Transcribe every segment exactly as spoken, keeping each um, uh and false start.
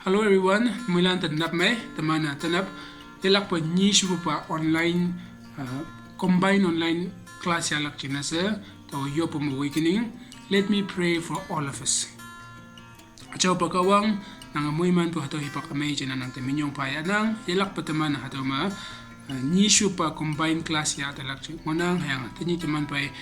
Hello everyone, muilan tanap mai, teman tanap, yelakpa nyi shupa online, uh, combine online class yalak china se, to yopa awakening. Let me pray for all of us. Achau pa Kahwang, nang muiman pu hatau hipak amai china nang te minyong pa ya nang, yelakpa teman hatau ma, uh, nyi shupa combine class ya talak chi, ngonang hayang, tenyih teman pai,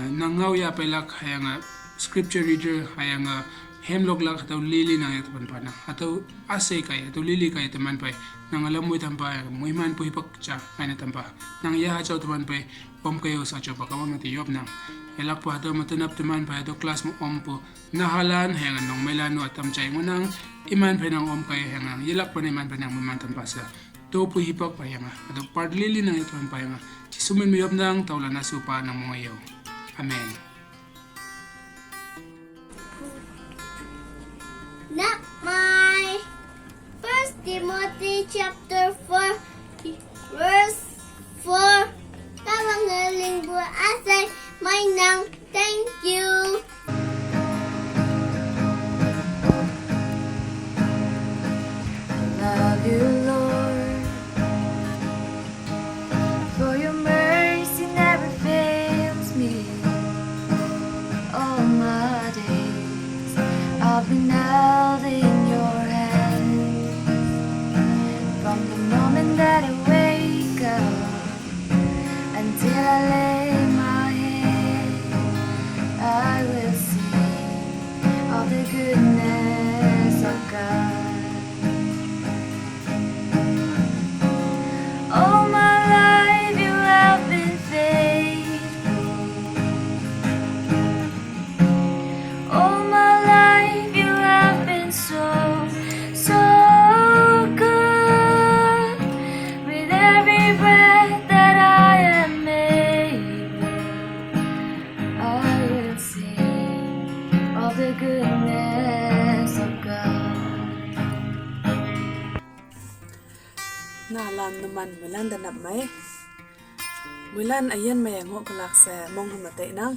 uh, nang ngau ya pailak hayang, uh, scripture reader hayang, uh, hemlok lak hatau lili nang ya teman pa nang. Hatau asai kai, hatau lili kai teman pai. Nang alam mui tampa, muiman pu hipak cha, kaina tampa. Nang ya hachau teman pai, om kayo sa chau pa Kahwang nang te yop nang. Yelakpa hatau ma tanap teman pai, hatau class ma om pu. Nahalan hayang nong mailan nu atam chai ngonang, iman pai nang om kai hayang nang. Yelakpa na iman pai nang muiman tampa sa. To pu hipak pa hayang. Hatau part lili nang ya teman pa hayang. Jisu min mi yop nang, tau lana supa nang mong ayo. Amen. Not my. First Timothy chapter four, verse four. Tawang ngeling bu asai, mai nang, thank you. I love you, Lord. For your mercy never fails me. All my days I've been held in your hand. From the moment that I wake up until I lay my head, I will sing of the goodness of God. All my life you have been faithful. All my life you have been so, so good. With every breath that I am able, I will sing of the goodness of God. Nahalan numan muilan tanap mai. Muilan ayan mai ngoh kalak se mong hama te nang.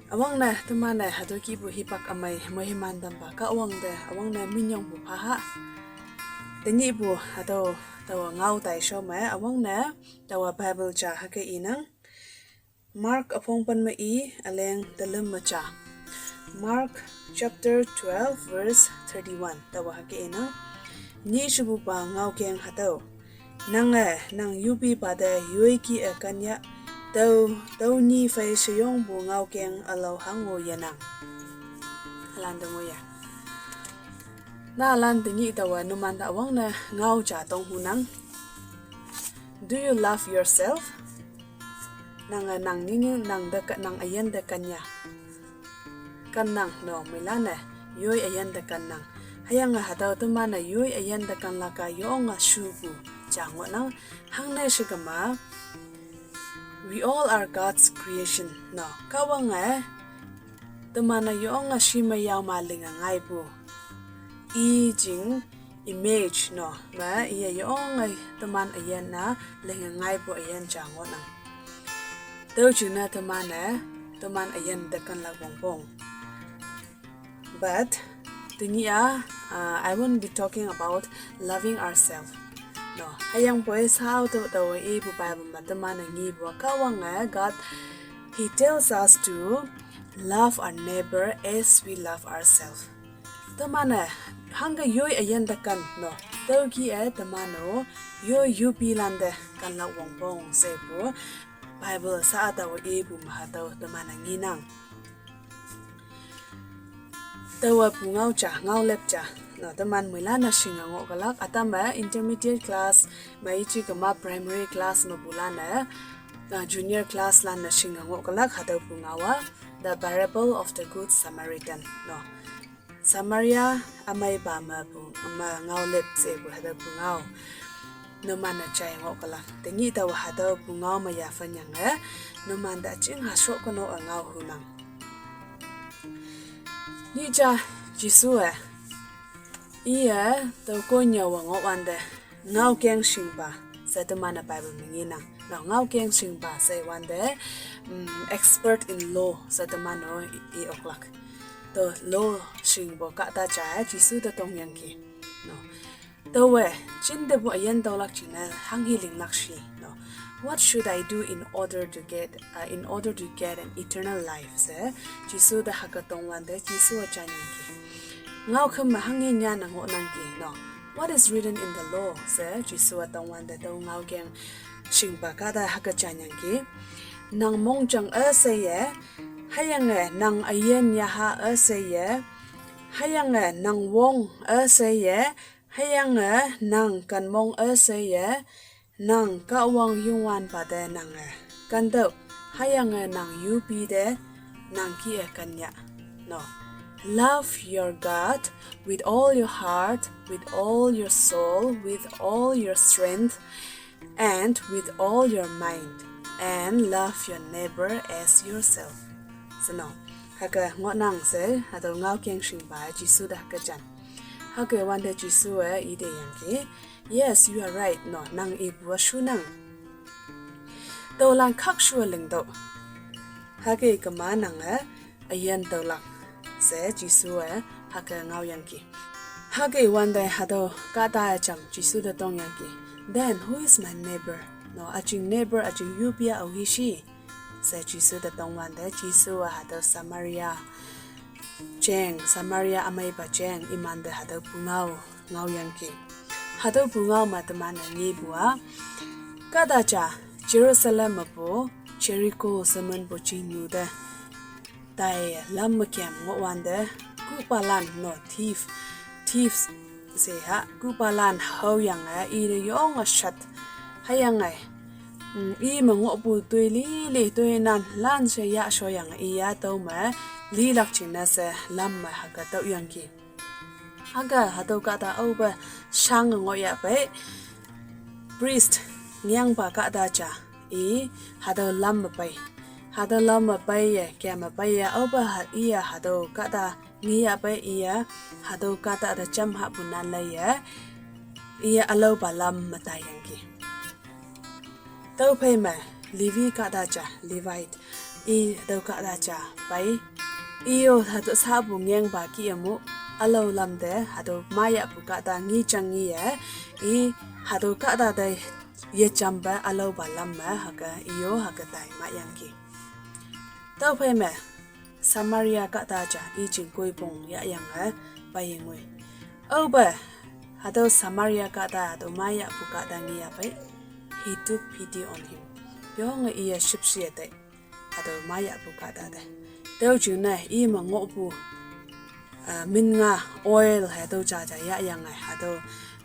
Awang na teman na hatau ki pu hipak amai muiman tampa Kahwang te, awang na minyong pu paha. Tenyih pu hatau tawa ngau tai sho mai, awang na tawa Bible cha hake inang. Mark apong pan ma i, aleng talem ma cha. Mark chapter twelve, verse thirty-one. Tawa hake inang. Nyi shubu pa ngau keng hatau. Nang eh, nang yupi pa te yoi ki eh kanya. Tau, tau nyi fai shayong bu ngau keng alau hango ya nang. Alan dango ya. Nahalan tenyih tawa numan ta awang na ngau cha tong hu nang. Do you love yourself? Nang, eh, nang nini nang da ka, nang ayan da kanya. Kan nang no muilan eh, yoi ayan da kan nang. Hayang eh hatau teman eh yoi ayan da kan laka yong eh shubu. Chang wa nang, hang na shikama. We all are God's creation. No, Kahwang eh. Teman eh yong eh shima yau ma ling eh ngai pu. I jing image no. Ma i eh yong eh teman ayan na ling eh ngai pu ayan chang wa nang. Tau jing na teman eh, teman ayan da kan lak bong bong. But, tenyih a, uh, I won't be talking about loving ourselves. No, hayang poi sao tau tau e bu Bible ma teman eh ngi bu Kahwang eh God, He tells us to love our neighbor as we love ourselves. Teman eh, hangga yoi ayan da kan, no, tau ki eh teman o, yoi yupi lan da kan lak wong bong se bu, Bible sa tawa e bu maha tau teman eh ngi nang. Tawa bu ngau cha, ngau lep cha. No, teman muilan na shing ngoh kalak, atam ba intermediate class, ma i chi kama primary class ma bulan na, na junior class lan na shing ngoh kalak, hatau bu ngau a, The Parable of the Good Samaritan. No. Samaria amai ba ma bu, ma ngau lep se bu hatau bu ngau. Numan na chai ngoh kalak. Tenyih tawa hatau bu ngau ma ya fan yang eh. Numan da ching ha shok kono a ngau hu nang. Ni cha Jisu eh. I eh, tau ko nya wa ngoh wan de. Ngau keng shing ba. Sa teman na Bible ma ngi nang. Ngau, ngau keng shing ba. Sa wan de. Mm, expert in law. Sa teman no i, i oklak. the law shingpu kahta ja Jisu te tongyangki. No. Taowe, jinte pu üyin tüolak jingne hanghi linglak shi. No. What should I do in order to get, uh, in order to get an eternal life she Jisu te hüke tongwante Jisu-a janyangki. Ngaokhüm me hanghi nyanne ngohnangki. No. What is written in the law she Jisu-a tongwante tüo ngaokeng shingpa kahta hüke janyangki. Nang mongjang üsheiye, hüyange nang üyin yaha üsheiye, hüyange nang wong üsheiye, hüyange nang kenmong üsheiye, nang Kahwang Youngwanpa te nange kentüoh, hüyange nang yupi te nang kih-e kenya. No. Love your God with all your heart, with all your soul, with all your strength, and with all your mind, and love your neighbor as yourself she no. Hüke ngohnang she hatüo ngaokeng shingpa Jisu te hüke jan. Hüke wante Jisu-e ite yangki, Yes, you are right. No, nang ipu-a shunang. Tüolan khakshu-a lingtüoh. Hüke kema nange üyin tüolak she Jisu-e hüke ngaoyangki. Hüke wante hatüo kahta jam Jisu te tongyangki, Then who is my neighbor? No, üjing neighbor üjing yupi-a aohi shi she Jisu te tongwante Jisu-a hatüo Samaria jeng, Samaria ümeipa jeng imante hatüo pungao ngaoyangki. Hatüo pungao me teman-e ngepu-a, kahta ja Jerusalem mepu Jericho she minpu chingnyu te tai lam me kem ngohwante, kuhpalan no, thief, thieves she ha, kuhpalan haoyange ite yonge shat. Hüyange, mm, i me ngohpu toi lili toinan lan she yahshoyange iya tüo me lilak jingne she lam me hüke tüohyangki. Hüke hatüo kahta aope shange ngohyahpei, priest, ngengpa kahta ja, i hatüo lam me pei. Hatüo lam me peiye, kem me peiye, aope ha, iye hatüo kahta ngeyahpei iye, hatüo kahta te jam hahpu nan leiye, iye ülaopa lam me taiyangki. Tüophei me Levi kahta ja, Levite, i tüo kahta ja pei. I-o hatüo sapu ngengpa kih-e mu, ülao lam te hatüo mayahpu kahta ngi jang ngiye, i hatüo kahta te yejampe ülaopa lam me hüke i-o hüke tai mahyangki. Tüophei me Samaria kahta ja i jing koipong yahyange peiye ngoi. Aope hatüo Samaria kahta hatüo mayahpu kahta ngeyahpei, he took pity on him. Yonge iye shüpshe tei hatüo mayahpu kahta te. Tüo jingne i me ngohpu, ah, min nga oil hatüo jaja yahyange hatüo,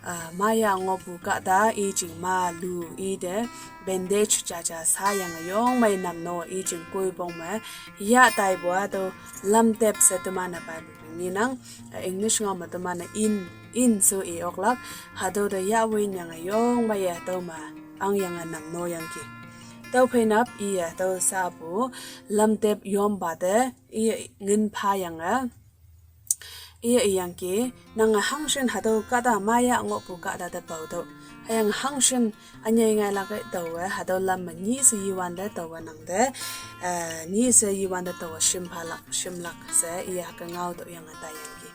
ah, mayah ngohpu kahta i jing ma lu i te bandage jaja sayange yong mei nam no i jing koipong me yah taipu-a tüo lamtep she teman-e Bible ngenang, ah, English ngao me teman-e in, in she i oklak, hatüo te yahwinyange yong meiye tüo me angyange nam noyangki. Tüophei nap iye tüo sapu lamtep yompa te iye ngin phayange, iye iyangki, nange hangshin hatüo kahta mayah ngohpu kahta te paotüoh. Hüyange hangshin ünyei ngailak-e taowe hatüo lam me nyi she yiwante taowe nangte, eh, nyi she yiwante taowe shimphalak, shimlak she iye hüke ngao tüohyange taiyangki.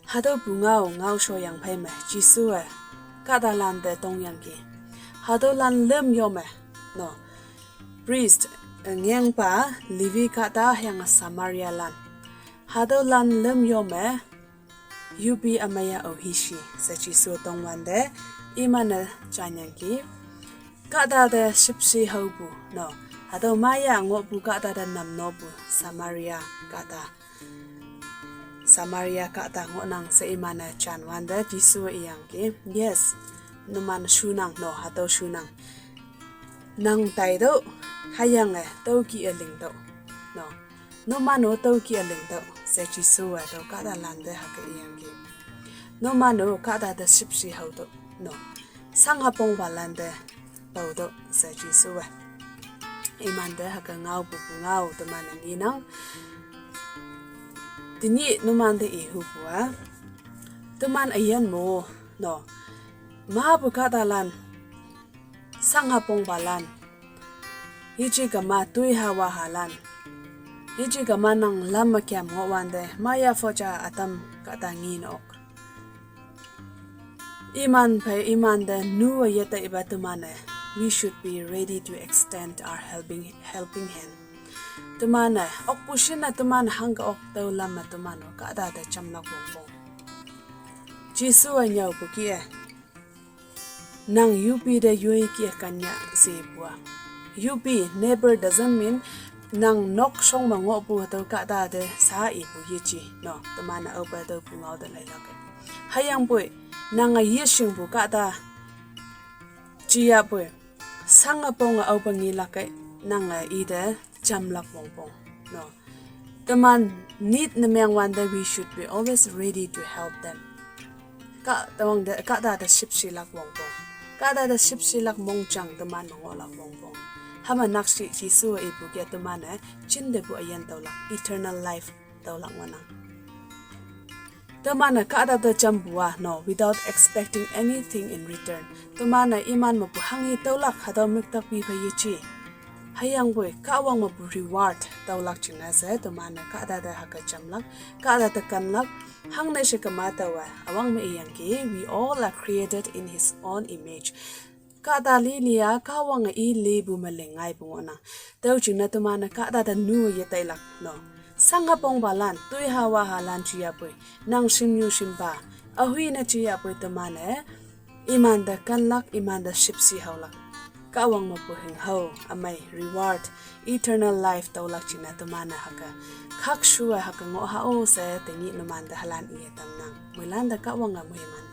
Hatüo pungao ngaoshoyang phei me Jesu-e kahtalan te tongyangki. Hatüolan lüm yo me, no, priest, eh, ngengpa, Levi kahta hüyange Samarialan. Hatüolan lüm yo me, yupi ümeiya aohi shi she Jesu tongwante, iman-e janyangki. Kahta te shüpshe haopu, no, hatüo mayah ngohpu kahta te nam nopu Samaria kahta. Samaria kahta ngohnang she iman-e janwante Jesu iyangki, Yes, numan shunang, no, hatüo shunang. Nang taitüoh, hüyange tüo kih-e lingtüoh, no. Numan-o tüo kih-e lingtüoh she Jesu-e tüo kahtalan te hüke iyangki. Numan-o kahta te shüpshe haotüoh, no. Sangha pongpalan te paotüoh she Jesu-e imante hüke ngaopu pungao teman-e ngenang. Tenyih numante ihupu-a, teman üyin mo, no, mapu kahtalan, sangha pongpalan, yeje kema toiha wahalan, Yeji kamanang lam makiam ngoh wante, maya foja atam kahta ngin ok. Iman phei iman te nu wa yetaiba teman-e, we should be ready to extend our helping, helping hand. Teman-e, okpu shin-e teman hangke ok tüo lam me teman-o kahta te jamlak wongpong. Jesu-e nyüopu kih-e. Nang yupi te yoi kih-e kanya shepu-a. Yupi, neighbor doesn't mean nang nokshong me ngohpu hatüo kahta te sa ipu yeji. No, teman-e aope tüopu ngao te leilak-e. Hüyangpoi, nange yeshingpu kahta jiyapoi, sange ponge aope ngelak-e, nange ite jamlak wongpong. No. Teman need ne meng wante we should be always ready to help them. Kahtawang te, kahta te shüpshelak wongpong. Kahta te shüpshelak mongjang teman me ngohlak wongpong. Hüma nakshih Jesu ipu kih-e teman-e, jintepu üyin tüolak, eternal life tüolak ngohnang. Teman-e kahta te jampu-a, no, without expecting anything in return. Teman-e iman mepu hanghe tüolak hatüo müktakpi phei yeji. Hüyangpoi Kahwang mepu reward tüolak jingne she teman-e kahta te hüke jamlak, kahta te kenlak, hangne she kema taowe, üwang me iyangki, we all are created in his own image. Kahta lili-a Kahwange i lipu me ling ngaipu ngohnang. Tüo jingne teman-e kahta te nu yetailak, no. Sange pongpalan, toiha wahalan jiyapoi, nang shimnyu shimpa, ühuine jiyapoi teman-e, iman te kenlak, iman te shüpshe haolak. Kahwang mepu hünghao, ümei, reward, eternal life tüolak jingne teman-e hüke khakshu-e hüke ngoh ha-o she tenyih numan te halan iye tamnang. Moilan te Kahwange moiman